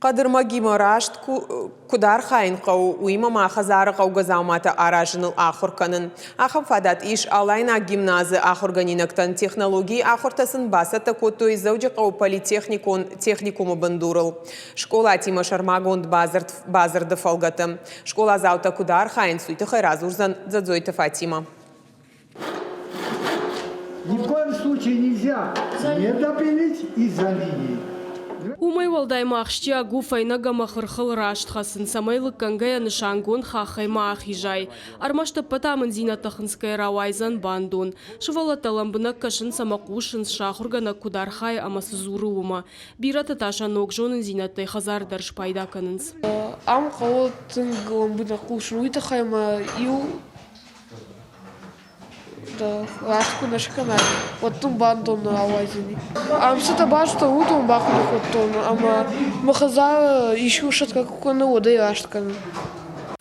Хъӕдырмӕгимӕ раст куыд архайын хъӕуы, уыимӕ ма хӕдзары хъӕугӕ дзауматӕ аразыныл ахуыр кӕнын. Ахӕм фадат ис Алайнаг гимназы ахуыргӕнинӕгтӕн. Технологийы ахуыртӕ сын бацӕттӕ кодтой Дзӕуджыхъӕуы политехникон техникумы бындурыл. Скъолатимӕ сӕрмагонд бадзырд бадзырды фӕлгӕты. Скъоладзаутӕ куыд архайынц, уый тыххӕй радзурдзӕн Дзӕдзойты Фатимӕ. Ни в коем случае нельзя не допилить и заменить. Уымӕй уӕлдай ма ахсджиаг у фӕйнӕг ӕмӕ хырхыл раст хӕцын, цӕмӕй лыггӕнгӕйӕ нысангонд хаххӕй ма ахизай. Ӕрмӕст ӕппӕт амындзинӕдтӕ хынцгӕйӕ рауайдзӕн бандон. Сывӕллӕттӕ лӕмбынӕг кӕсынц ӕмӕ хъусынц, сӕ ахуыргӕнӕг куыд архайы ӕмӕ цы дзуры, уымӕ. Бирӕтӕ та сӕ ног зонындзинӕдтӕй хӕдзар дӕр спайда кӕнынц. Ам хъӕуы тынг лӕмбынӕг хъусын, уый тыххӕй ӕмӕ иу раст куы нӕ скӕнай, уӕд дын бандон нӕ ауайдзӕни. Ам цытӕ базыдтон, уыдон бахъуыды кодтон ӕмӕ мӕ хӕдзары исчи сӕтгӕ куы кӕны, уӕд ӕй раст кӕнын.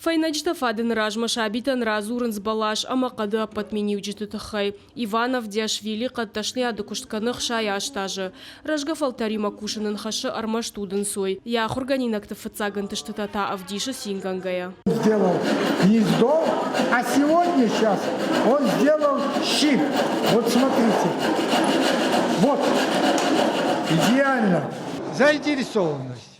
Фӕйнӕджытӕ фадыны размӕ сабитӕн радзурынц бӕлас ӕмӕ хъӕды ӕппӕт миниуджыты тыххӕй. Иван Авдиашвили хъӕддӕсныйады куыст кӕны 68 азы. Рӕзгӕ фӕлтӕримӕ кусын ын хӕссы ӕрмӕст удӕнцой. Йӕ ахуыргӕнинӕгты фыццаг ӕнтыстытӕ та ӕвдисы цингӕнгӕйӕ. Сделал гнездо, а сегодня сейчас он сделал щит. Вот смотрите. Вот. Идеально. Заинтересованность.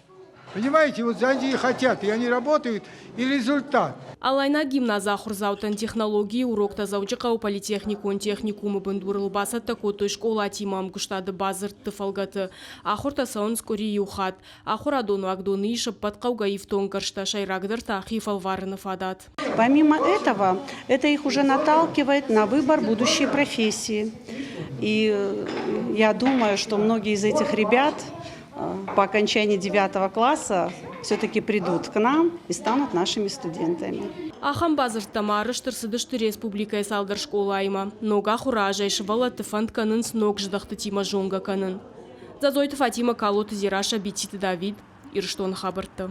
Понимаете, вот они хотят, и они работают, и результат. Алайнаг гимназы ахуырдзаутӕн технологийы уроктӕ Дзӕуджыхъӕуы политехникон техникумы бындурыл бацӕттӕ кодтой скъолатимӕ ӕмгуыстады бадзырдты фӕлгӕты. Ахуыртӕ цӕуынц къуыри иу хатт. Ахуырадон уагдоны ис ӕппӕт хъӕугӕ ифтонггӕрзтӕ, сӕйрагдӕр та хи фӕлварыны фадат. Помимо этого, это их уже наталкивает на выбор будущей профессии. И я думаю, что многие из этих ребят по окончании девятого класса все-таки придут к нам и станут нашими студентами. Ахӕм бадзырдтӕ ма арӕзт ӕрцыдысты республикӕйы цалдӕр скъолаимӕ. Ног ахуыры азӕй сывӕллӕтты фӕнд кӕнынц ног здӕхтытимӕ зонгӕ кӕнын. Дзадзойты Фатимӕ, Калоты Дзерассӕ, Бититы Давид, Ирыстоны хабӕрттӕ.